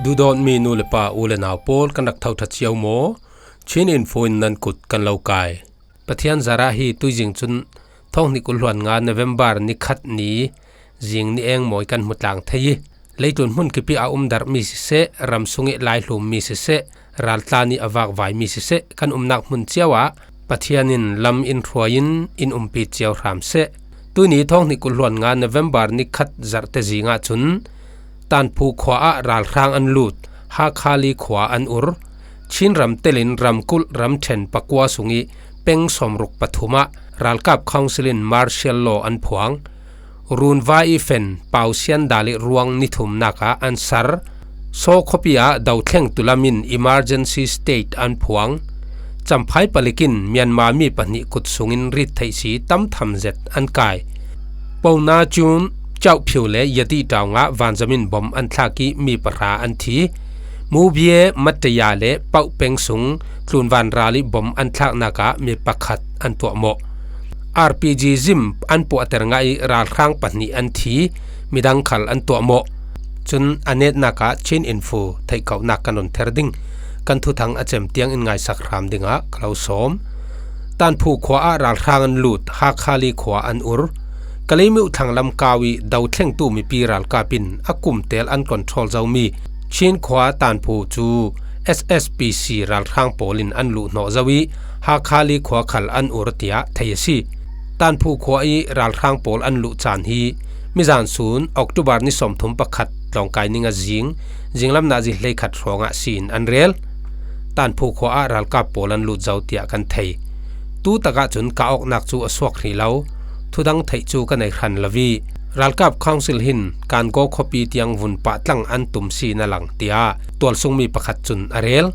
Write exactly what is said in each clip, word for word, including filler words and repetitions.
Duhdawtmi nu le pa, u le nau pawl, kan rak tho ṭha cio maw? Chin Info in nan kut kan lo kai. Pathian zarh hi tuizing cun thawng hnih kul hluan nga November ni khat ni zing ni eng mawi kan hmu tlang thei i, leitlun hmun kipi a um darhmi siseh, ram sung i laihlummi siseh, raltlan i a vakvaimi siseh, kan umnak hmun cio ah Pathian in lam in hruai in in umpi cio hram seh. Tuini thawng hnih kul hluan nga November ni khat zarhte zing ah cun Tanphu khua ah ralhrang an lut, Hakhali khua an ur, Chin ram telin ramkulh ramṭhen pakua sung i peng sawmruk pathum ah ralkap council in martial law an phuang. Runvai i fen Pausian dal i ruang ni thumnak ah an sar. Saw khuapi ah dothlengtu lam in emergency state an phuang. Champhai palik in Myanmar mi pahnih kut sungin rit theih si tam tham zet an kai. Pona Chun, Chauh Phiu le Yati Taung ah vanzam in bom an thlak i mi pahra an thi. Mubie, Mataya le Pauh peng sung tlunvan ral i bom an thlaknak ah mi pakhat an tuahmawh. R P G zim an puahter ngah i ralhrang pahnih an thi, midang khal an tuahmawh. Cun a netnak ah Chin Info theihkauhnak kan run ther ding. Kan thuthang a cem tiang in ngaisak hram dingah ka lo sawm. Tanphu khua ah ralhrang an lut, Hakhali khua an ur. Kalaymyo thlang lam kau i dothlengtu mipi ralkap in a kumtel an control zomi Chin khua Tanphu cu S S P C ralhrang pawl in an luhhnawh zo i, Hakhali khua khal an ur tiah thei a si. Tanphu khua i ralhrang pawl an luh caan hi mizan sun October ni sawmthum pakhat tlawngkai ning a zing, zinglam nazi hleikhat hrawng ah si in an rel. Tanphu khua ah ralkap pawl an lut zo tiah kan thei. Tu tak ah cun ka awknak cu a suak hrih lo, thudang theih cu ka nei hran lo i, ralkap council hin Kangaw khuapi tiang vun pah tlang an tum si na lang, tiah tualsungmi pakhat cun a rel.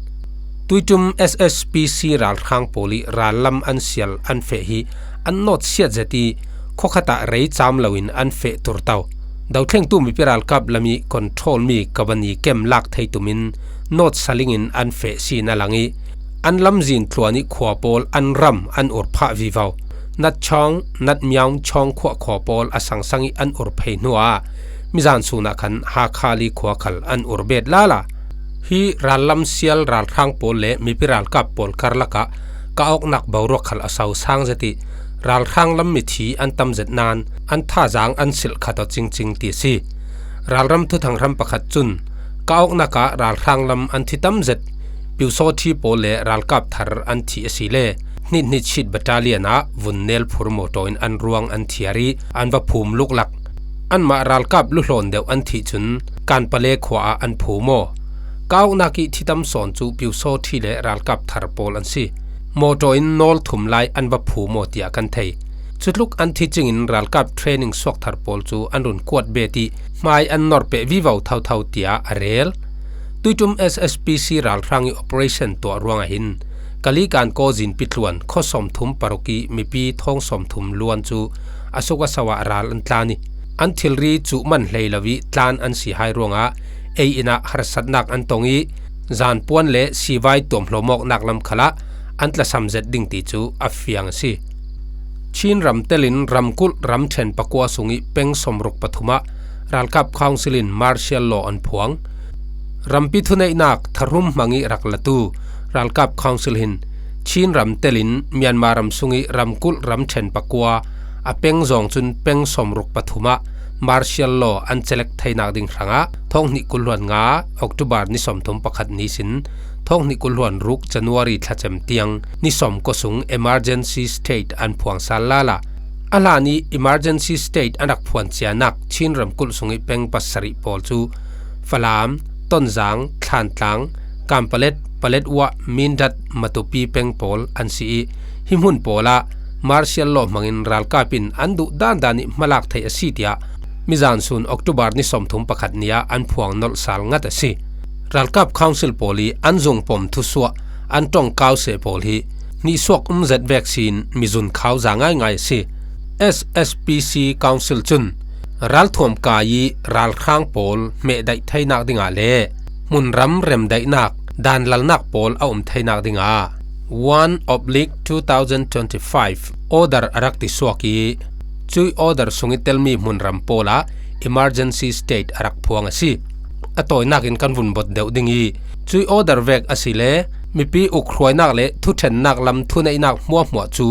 Tuiṭum S S P C ralhrang pawl i rallam an sial an feh hi an nawt siat zet i, khuakhat ah rei cam loin an feh turto. Dothlengtu mipi ralkap lam i control mi kabani kem lak thei tum in nawt saling in an feh si na lang i, an lamzin tluan i khua pawl an ram an ur phah vivo. Natchawng, Natmyaung Chawng khua khua pawl a sangsang i an ur phei hnuah mizan sun ah khan Hakhali khua khal an ur bet lala. Hi rallam sial ralhrang pawl le mipi ralkap pawl karlak ah ka awknak boruak khal a so sang zet i, ralhrang lam mithi an tam zet nain an thazaang an silh khat aw cingcing ti a si. Ralram thuthang hram pakhat cun ka awknak ah ralhrang lam an thi tam zet, Pyusawṭhi pawl le ralkap thar an thih a si le, Hnit Hnit Shit battalion ah vun nel phur mawṭaw in an ruang an thiar i an va phum luklak. Anmah ralkap luhlawn deuh an thih cun Kanpale khua ah an phum aw. Ka awknak i thi tam sawn cu Pyusawṭhi le ralkap thar pawl an si. Mawṭaw in nawl thum lai an va phum aw tiah kan thei. Cutluk an thi cingin ralkap training suakthar pawl cu an run kuat bet i hmai an nor peh vivo thotho tiah a rel. Tuiṭum S S P C ralhrang i operation tuah ruangah hin Kalikan Kawzin pitluan khua sawmthum paruk i mipi thawng sawmthum luan cu a suk a so ah ral an tlan i, an thilri cuh man hlei lo i tlan an si hai ruangah ei inn ah harsatnak an tong i, zanpuan le sivai tuamhlawm awknak lam khalah an tlasam zet ding ti cu a fiang a si. Chin ram telin ramkulh ramṭhen pakua sung i peng sawmruk pathum ah ralkap council in martial law an phuang. Rampi thuneihnak tharhum hmang i rak latu ralkap council hin Chin ram telin Myanmar ram sung i ramkulh ramṭhen pakua a peng zawng cun peng sawmruk pathum ah martial law an celek theinak ding hrangah thawng hnih kul hluan nga October ni sawmthum pakhat ni sin thawng hnih kul hluan ruk January thlacem tiang ni sawm kua sung emergency state an phuang sal lala. A hlan i emergency state an rak phuan cianak Chin ramkulh sung i peng pasarih pawl cu Falam, Tonzang, Thlantlang, Kanpalet, Paletwa, Mindat, Matupi peng pawl an si i, hi hmun pawl ah martial law hmangin ralkap in an duh dandan i hmalak theih a si tiah mizan sun October ni sawmthum pakhat ni ah an phuang nolh sal ngat a si. Ralkap council pawl i an zungpom thusuah an ṭongkau seh pawl hi hnihsuak um zet vek sin mizun khau za ngaingai a si. S S P C council cun ralthuam kai i ralhrang pawl hmehdaih theinak dingah le hmunram remdaihnak danlalnak pawl a um theinak dingah one oblique two thousand twenty-five order a rak tisuak i, cui order sung i telmi hmunram pawl ah emergency state a rak phuang a si. a tawinakin kan vun bot deuh ding i, cui order vek a si le mipi ukhruainak le thuṭhennak lam thuneihnak hmuahhmuah cu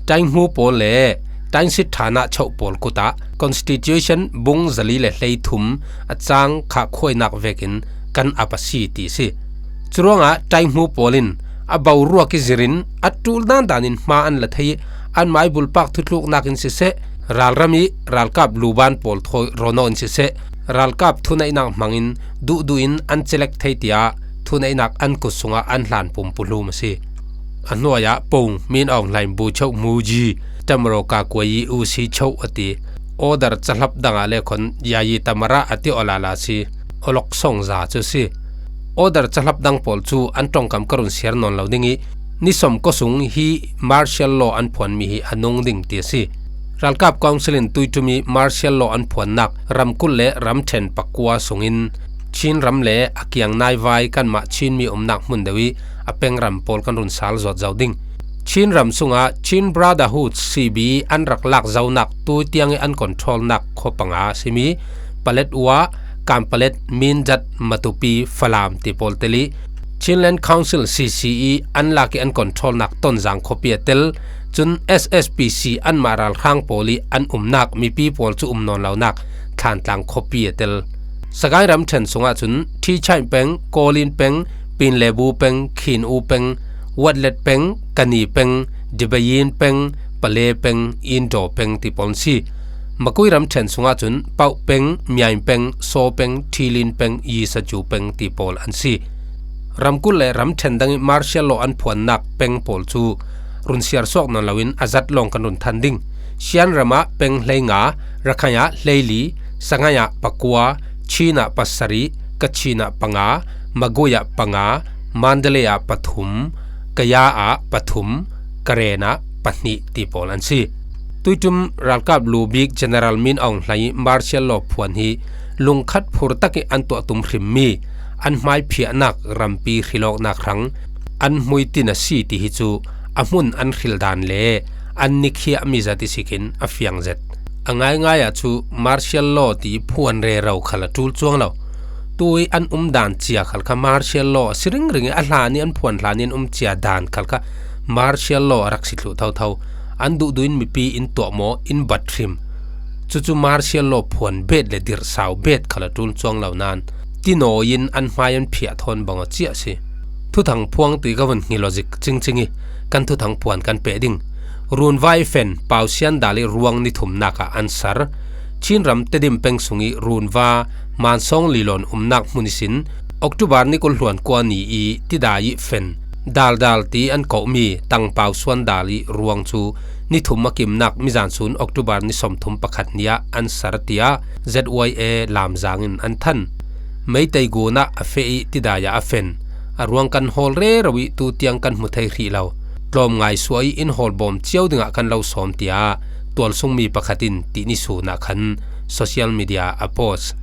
ṭainghmu pawl le ṭainsit ṭhanah choh pawl kutah Constitution bung zali le hleithum a cang khahkhuainak vekin kan ap a si ti a si. Curuangah ṭainghmu pawl in a boruak i zirin a ṭul dandanin hma an la thei i, anmah i bulpak thutluknak in siseh, ralram i ralkap luban pawl thawi rono in siseh, ralkap thuneihnak hmangin duhduh in an celek thei tiah thuneihnak an kut sungah an hlan pumpuhlum a si. A hnuaiah Pong Min Aung Hlaing bu choh hmuji, Tamroka kuai i usi choh a ti. Order cahlap dangah le khon yayi tamara a ti awlala a si. Awlok songza cu a si. Order cahlap dang pawl cu an ṭongkam ka run siar nawn lo ding i, ni sawm kua sung hi martial law an phuanmi hi a nung ding ti a si. Ralkap Council in tuiṭum i martial law an phuannak ramkulh le ramṭhen pakua sungin Chin ram le a kiang naivai kanmah Chinmi umnak hmun deuh i a pengram pawl kan run sal zawt zo ding. Chin ram sungah Chin Brotherhood C B an rak lak zonak tui tiang i an controlnak khua panga simi Paletwa, Kanpalet, Mindat, Matupi, Falam ti pawl tel i Chinland Council C C i an lak i an controlnak Tonzang khuapi a tel. Cun S S P C anmah ralhrang pawl i an umnak mipi pawl cu um nawn lonak Thantlang khuapi a tel. Sagaing ramṭhen sungah cun Thichain peng, Kawlin peng, Pinlebu peng, Khin U peng, Watlet peng, Kani peng, Dibayin peng, Pale peng, Indo peng ti pawl an si. Magui ramṭhen sungah cun Pauh peng, Miain peng, Saw peng, Thilin peng, Yisaju peng ti pawl an si. Ramkulh le ramṭhen dang i martial law an phuannak peng pawl cu run siar suak nawn loin a zat lawng kan run than ding. Shan ram ah peng hleinga, Rakhine ah hleili, Sagaing ah pakua, Chin ah pasarih, Kachin ah panga, Magui ah panga, Mandalay ah pathum, Kaya ah pathum, Karen ah pahnih ti pawl an si. Tuiṭum ralkap lu bik General Min Aung Hlaing i martial law phuan hi lungkhat phur tak i an tuah tum hrimmi an hmaiphiahnak rampi hrilawknak hrang an hmuitin a si ti hi cu a hmun an hril dan le an nikhiahmi zat ihsi khin a fiang zet. A ngaingai ah cu martial law ti phuan rero khal a ṭul cuang lo. Tui an um dan cia khal kha martial law a si ringring i a hlan i an phuan hlan i an um cia dan khal kha martial law a rak si thluh thotho. An duhduh in mipi in tuah maw, in bat hrim. Cucu martial law phuan bet le dirhsau bet khal a ṭul cuang lo nain tinawi in an hmai an phiah thawn bang aw ciah si. Thuthang phuang ti ka vun hngilaw zik cingcing i kan thuthang phuan kan peh ding. Runva i fen, Pausian dal i ruang ni thumnak ah an sar. Chin ram Tedim peng sung i Runva Mansawng Lilon umnak hmun ihsin October ni kul hluan kua ni i tidai i fen, daldal ti an kohmi Tangpau suan dal i ruang cu ni thum a kimnak mizan sun October ni sawmthum pakhat ni ah an sar tiah Z Y A Lamzang in an than. Meitei gun ah a feh i tidai ah a fen. A ruang kan hawl rero i tu tiang kan hmu thei hrih lo. Tlawmngai suah i in hawl bawm cio dingah kan lo sawm tiah tualsungmi pakhat in tihni sun ah khan social media a post.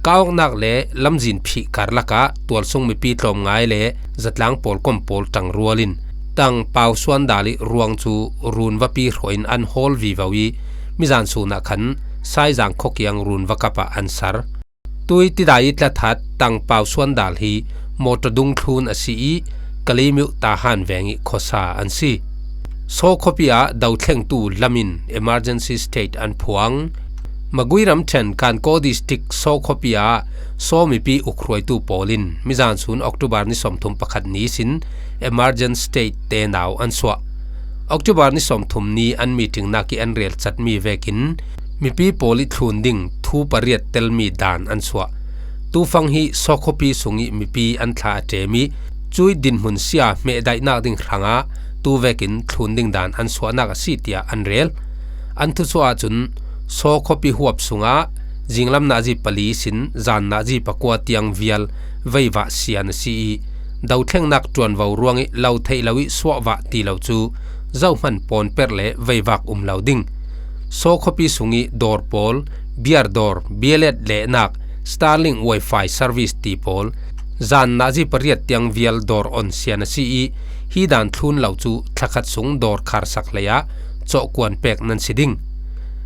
Ka awknak le lamzin phih karlak ah tualsung mipi tlawmngai le zatlang pawl kom pawl ṭangrual in Tangpau suan dal i ruang cu runvapi hruah in an hawl vivo i mizan sun ah khan Saizang khuakiang runva kap ah an sar. Tui tidai i tlathat Tangpau suan dal hi mawṭaw dungthlun a si i Kalaymyo Tahan veng i khuasa an si. Saw khuapi ah dothlengtu lam in emergency state an phuang. Magui ramṭhen Kankaw District Saw khuapi ah Saw mipi ukhruaitu pawl in mizan sun October ni sawmthum pakhat ni sin emergency state te nau an suah. October ni sawmthum ni an meeting nak i an relcatmi vekin mipi pawl i thlun ding thu pariat telmi dan an suah. Tufang hi Saw khuapi sung i mipi an thla a ṭem i cui dinhmun sia hmehdaihnak ding hrangah tu vekin thlun ding dan an suahnak a si tiah an rel. An thusuah ahcun Saw khuapi huap sungah zinglam nazi pali sin zan nazi pakua tiang vial veivah sian a si i dothlengnak ṭuanvo ruang i lo theih lo i suahvah ti lo cu zohman pawnperh le veivak um lo ding. Saw khuapi sung i dawr pawl, biar dawr, bialet lehnak, Starlink Wi-Fi service ti pawl, zan nazi pariat tiang vial dawr on sian a si i hi dan thlun lo cu thlakhat sung dawr kharsak hlei ah cawhkuan pek nan si ding.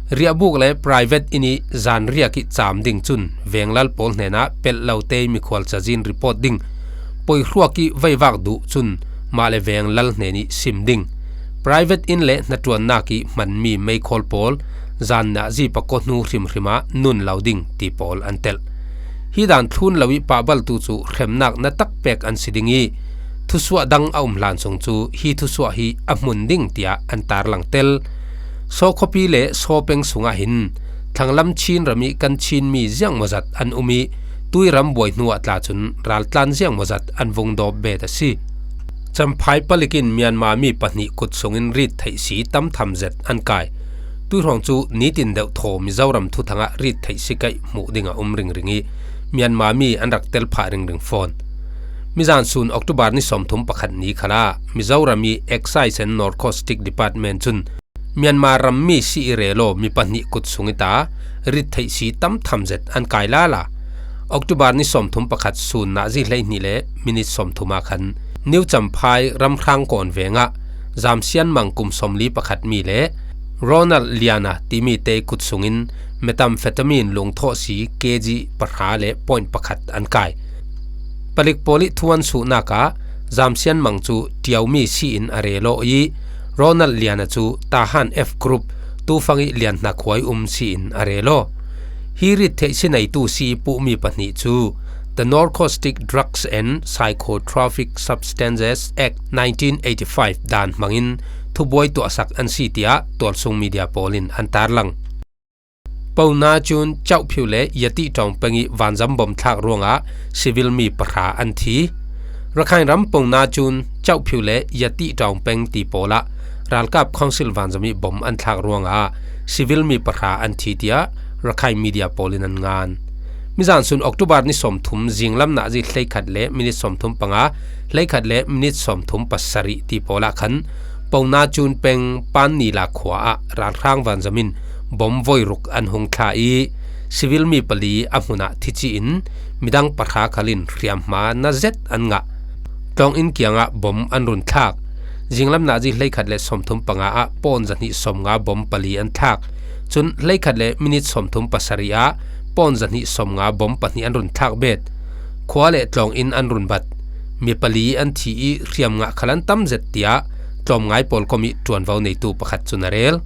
Riahbuk le private inn ih zanriak ih caam ding cun venglal pawl hnenah pelh lote ih mikhual cazin report ding. Poihruak ih veivak duh cun mah le venglal hnen ih sim ding. Private inn le hnaṭuannak ih hmanmi meikhawl pawl zan nazi pakua hnu hrimhrim ah nun lo ding ti pawl an telh. Hi dan thlun lo ih pahbaltu cu hremnak na takpek an si ding ih thusuah dang a um hlan sung cu hi thusuah hi a hmun ding tiah an tarlang tel. Saw khuapi le Saw peng sungah hin thlanglam Chin ram ih kan Chinmi ziangmawzat an um ih tui ram buai hnuah tla cun raltlan ziangmawzat an vung dawp bet a si. Champhai palik in Myanmar mi pahnih kut sungin rit theih si tam tham zet an kai. Tuihrawng cu nitin deuh thaw Mizoram thuthangah rit theih si kaih hmuh dingah um ringring ih Myanmar mi an rak tel phah ringring fawn. Mizan sun October ni sawmthum pakhat ni khalah Mizoram ih Excise and Narcotic Department cun Myanmar rammi si ih rel aw mi pahnih kut sung ih ta rit theih si tam tham zet an kai lala. October ni sawmthum pakhat sun nazi hleihnih le minit sawmthum ah khan New Champhai ramhrang kawn vengah Zamsian Mang kum sawmli pakhat mi le Ronald Liana timi te kut sungin methamphetamine lungthawh si kg pahra le point pakhat an kai. Palik pawl ih thu an suhnak ah Zamsian Mang cu Ṭiaumi si in a rel aw ih Ronald Liana cu Tahan F Group tufang ih Lianhna khua ih um si in a rel aw. Hi rit theih si neitu si ih puhmi pahnih cu The Narcotic Drugs and Psychotropic Substances Act nineteen eighty-five dan hmangin thubuai tuahsak an si tiah tualsung media pawl in an tarlang. Pona Cun Chauhphiu le Yatih Ṭawng peng ih vanzam bom thlak ruangah civil mi pahra an thi. Rakhine ram Pona Cun Chauhphiu le Yatih Ṭawng peng ti pawl ah ralkap council vanzam ih bom an thlak ruangah civil mi pahra an thi tiah Rakhine media pawl in an ngan. Mizan sun October ni sawmthum zinglam nazi hleikhat le minit sawmthum panga, hleikhat le minit sawmthum pasarih ti pawl ah khan Pona Cun peng Pan Nila khua ah ralhrang vanzam in bom voiruk an hung thlah ih civil mi pali a hmun ah thici in midang pahra khal in hriamhma na zet an ngah. Tlawng inn kiangah bom an run thlak. Zinglam nazi hleikhat le sawmthum panga ah pawn zahnih sawmnga bom pali an thlak. Cun hleikhat le minit sawmthum pasarih ah pawn zahnih sawmnga bom pahnih an run thlak bet. Khua le tlawng inn an run bat. Mi pali an thi ih hriam ngah khal an tam zet tiah tlawmngai pawl kom ih ṭuanvo neitu pakhat cun a rel.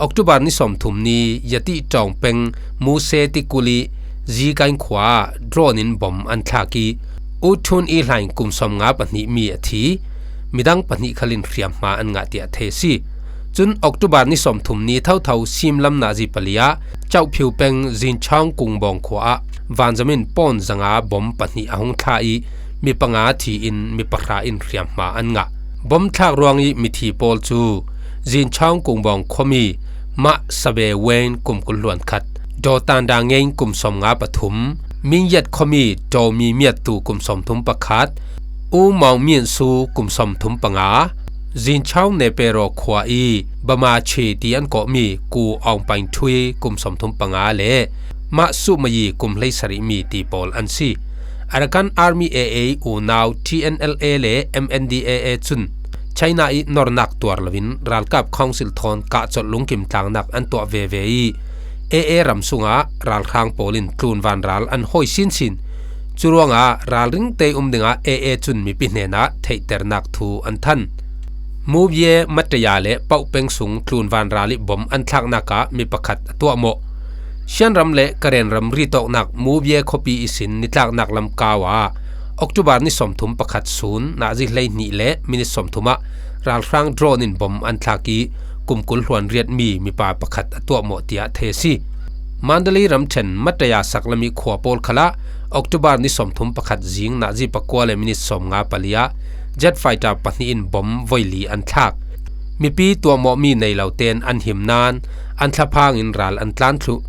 October ni sawmthum ni Yatih Ṭawng peng Muse Tikul ih Zikain khua ah drone in bom an thlak ih U Thun I Hlain kum sawmnga pahnih mi a thi. Midang pahnih khal in hriamhma an ngah tiah thei a si. Cun October ni sawmthum ni thotho simlam nazi pali ah Chauhphiu peng Zinchawng Kungbawng khua ah vanzam in pawn zanga bom pahnih a hung thlah ih mi panga thi in mi pahra in hriamhma an ngah. Bom thlak ruang ih mithi pawl cu Zinchawng Kungbawng khuami Mah Sabe Wen kum kul hluan khat, Daw Tan Da Ngein kum sawmnga pathum, Mingyat khuami Daw Mi Miat Tu kum sawmthum pakhat, U Maung Mian Su kum sawmthum panga, Zinchawng Nepero khua ih Bama Che ti an kawhmi Ku Aung Paing Thui kum sawmthum panga le Mah Su Mayi kum hleisarih mi ti pawl an si. Arakan Army A A unau T N L A le M N D A A cun China ih nornak tuar loin ralkap council thawn kahcolh lungkim tlangnak an tuah veve ih A A ram sungah ralhrang pawl in tlunvan ral an hawi sinsin. Curuangah ralring te um dingah A A cun mipi hnenah theihternak thu an than. Mubye Mataya le Pauh peng sung tlunvan ral ih bom an thlaknak ah mi pakhat a tuahmawh. Shan ram le Karen ram ritawknak Mubye khuapi ihsin nitlaknak lam kau ah October ni sawmthum pakhat sun nazi hleihnih le minit sawmthum ah ralhrang drone in bom an thlak ih kum kul hluan riatmi mipa pakhat a tuahmawh tiah thei a si. Mandalay ramṭhen Mataya saklam ih khua pawl khalah October ni sawmthum pakhat zing nazi pakua le minit sawmnga pali ah jet fighter pahnih in bom voili an thlak. Mipi tuahmawhmi nei lo tein an him nain an thlaphang in ral an tlan thluh.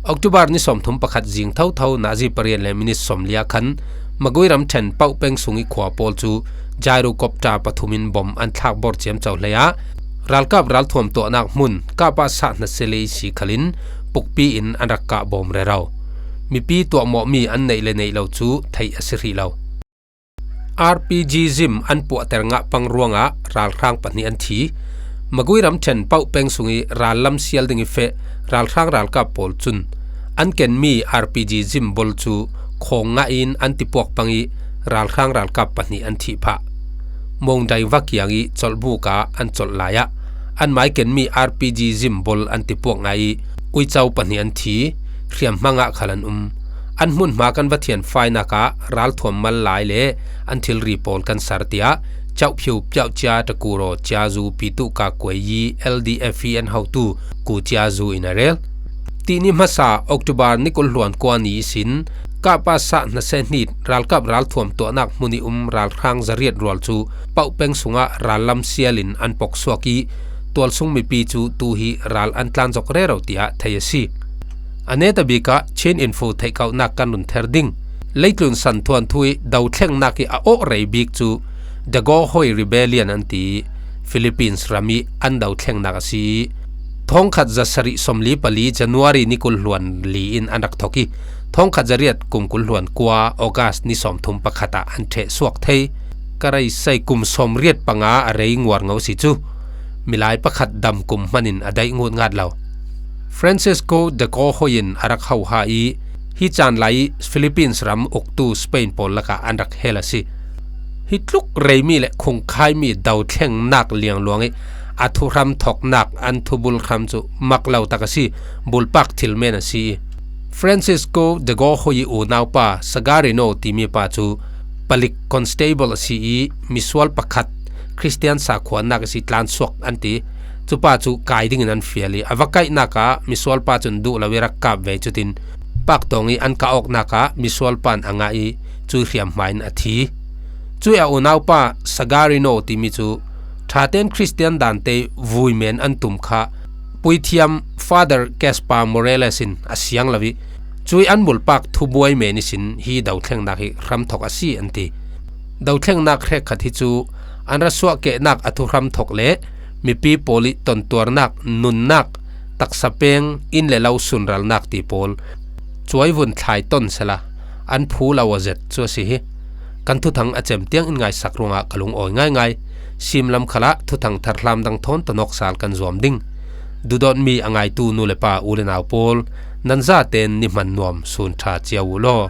October ni sawmthum pakhat zing thotho nazi pariat le minit sawmli ah khan Magui ramṭhen Pauh peng sung ih khua pawl cu gyrocopter pathum in bom an thlak bor ciamco hlei ah ralkap ralthuam tuahnak hmun Kapasa Hnasele ihsi khalin pukpi in an rak kah bawm rero. Mipi tuahmawhmi an neih le neih lo cu theih a si hrih lo. R P G zim an puahter ngah pang ruangah ralhrang pahnih an thi. Magui ramṭhen Pauh peng sung ih rallam sial ding ih feh ralhrang ralkap pawl cun an kenmi R P G zim bol cu khawng ngah in an tipuak pang ih ralhrang ralkap pahnih an thih phah. Mongdai va kiang ih colhbuk ah an colh lai ah anmah ih kenmi R P G zim bol an tipuak ngah ih uico pahnih an thi, hriamhma ngah khal an um. An hmunhma kan va thianfainak ah ralthuam mal lai le an thilri pawl kan ser, tiah Kyaukphyu Pyaukya Takuro Kyazu Pyithu Kakuayi L D F ih an hotu Ku Kyazu in a rel. Tihni hmasa October ni kul hluan kua ni ihsin Kahpa Sah Hnasehnit ralkap ralthuam tuahnak hmun ih um ralhrang zariat rual cu Pauh peng sungah rallam sial in an poksuak ih tualsung mipi cu tu hi ral an tlan zok rero, tiah thei a si. A netabik ah Chin Info theihkauhnak kan run ther ding. Leitlun san thuanthu ih dothlengnak ih a awh rei bik cu Dago Hoi Rebellion an ti ih Philippines ram ih an dothlengnak a si ih thawngkhat zasarih sawmli pali January ni kul hluan li in an rak thok ih thawngkhat zariat kum kul hluan kua August ni sawmthum pakhat ah an ṭheh suak thei. Ka reisai kum sawmriat panga a rei nguarngo si cu milai pakhat dam kum hman in a daih ngutngat lo. Francisco de Gohoy in a rak hoha ih hi caan lai ih Philippines ram uktu Spain pawl lakah an rak hel a si. Hi tluk reimi le khungkhaimi dothlengnak liangluang ih a thuhram thoknak an thubul hram cu mak lo tak a si, bulpak thil men a si ih Francisco de Gohoy ih unaupa Sagarino timi pa cu palik constable a si ih misual pakhat Khristian sakhuanak ihsi tlansuak an ti. Cupa cu kai dingin an fial ih a va kaihnak ah misual pa cun duh lo ih rak kap ve, cutin paktawng ih an kah awknak ah misual pa in a ngah ih cui hriamhma in a thi. Cui a unaupa Sagarino timi cu ṭhaten Khristian dante vui men an tum kha puithiam Father Gaspar Morales in a siang lo ih cui an bulpak thubuai men ihsin hi dothlengnak hi hramthok a si an ti. Dothlengnak hrekkhat hi cu an ra suahkehnak a thuhram thok le mipi pawl ih tontuarnak, nunnak, taksa peng, inn le lo sunralnak ti pawl cuaivun thlai ton sehla an phu lo aw zet cu a si hi. Kan thuthang a cem tiang in ngaisak ruangah ka lungawi ngaingai. Simlam khalah thuthang tharhlam dang thawn tonawk sal kan zuam ding. Duhdawtmi a ngaitu nu le pa, u le nau pawl, nan zaten ni hman nuam sun ṭha cio uh law.